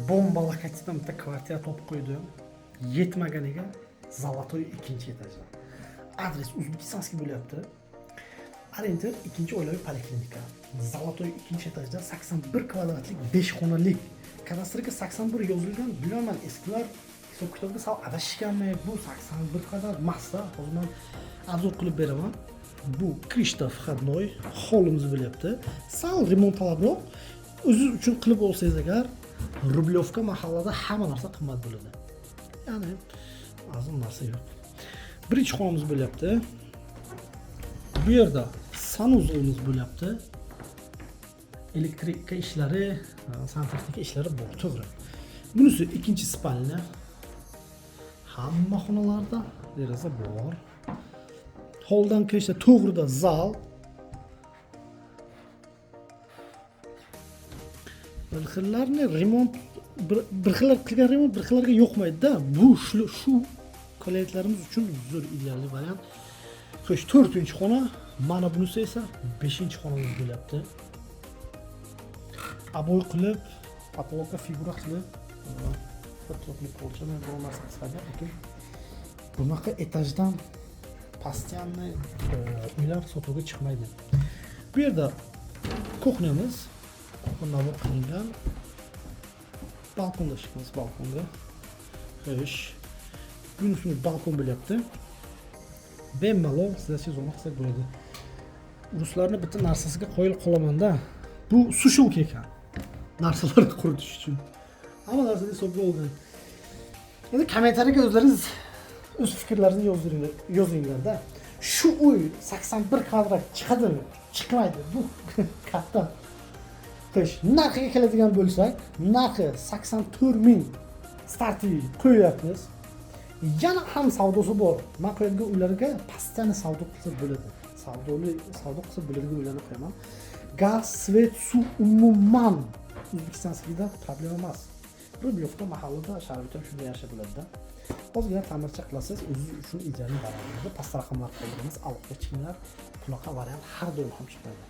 Bomba lokatsiyadan bitta kvartira topib qo'ydim. Yetmaganiga Золотой ikkinchi etajda. Adres Узбекистанский bo'lyapti. Ориентир ikkinchi oilaviy poliklinika. Золотой ikkinchi etajda 81 kvadratlik 5 xonalik. Kadastrga 81 yozilgan, bilmayman, eskilar hisob kitobga sal adashishganmi? Bu 81 kvadrat emasda. Hozir men обзор qilib beraman. Bu крышта входной, holimiz bo'lyapti. Sal remont talabroq. O'zingiz uchun qilib olsangiz agar, Rublyovka mahallada hamma narsa qimmat bo'ladi. Ya'ni arzon narsa yo'q. Birinchi xonamiz bo'lyapti. Bu yerda санузел imiz bo'lyapti. Elektrika ishlari, santexnika ishlari bor, to'g'ri. Bunisi ikkinchi спальня. Hamma xonalarda deraza bor. Holdan kirishda to'g'rida zal. Bir xillarni remont bir xillar qilgan remont bir xillarga yoqmaydi-da. Bu shu klientlarimiz uchun zo'r, ideal variant. Xo'sh, to'rtinchi xona, mana bunisi esa beshinchi xonamiz bo'lyapti. Обой qilib, потолок ka figura qilib, bir polcha men biror narsa qilsak, lekin bunaqa etajdan постоянный uylar sotuvga chiqmaydi. Bu yerda кухня miz, кухня набор qilingan. Balkonda chiqamiz balkonga. Xo'sh, bunisi balkon bo'lyapti. Bemalol sizlar zona qilsak bo'ladi. Ruslarni bitta narsasiga qoyil qolamanda, bu сушилка ekan. Narsalarni quritish uchun. Hamma narsani hisobga olgan. Endi kommentariyaga o'zlaringiz o'z fikrlaringizni yozdiringlar, yozinglarda. Shu uy 81 kvadrat chiqadimi? Chiqmaydi. Bu katta. Xo'sh, narxiga keladigan bo'lsak, narxi 84 ming стартовый qo'yyapmiz. Yana ham savdosi bor. Man qo'yadigan uylarga постоянно savdo qilsa bo'ladi. Savdoli savdo qilsa bo'ladigan uylarni qo'yaman. Gaz, свет, suv umuman Узбекистанский da problema emas. Rublyovka mahallada sharoit ham shunga yarasha bo'ladida. Ozgina ta'mircha qilasiz, o'zingiz uchun ideal variant bo'ladi. Pastda raqamlar qoldiramiz, aloqaga chiqinglar. Bunaqa variant har doim ham chiqmaydi.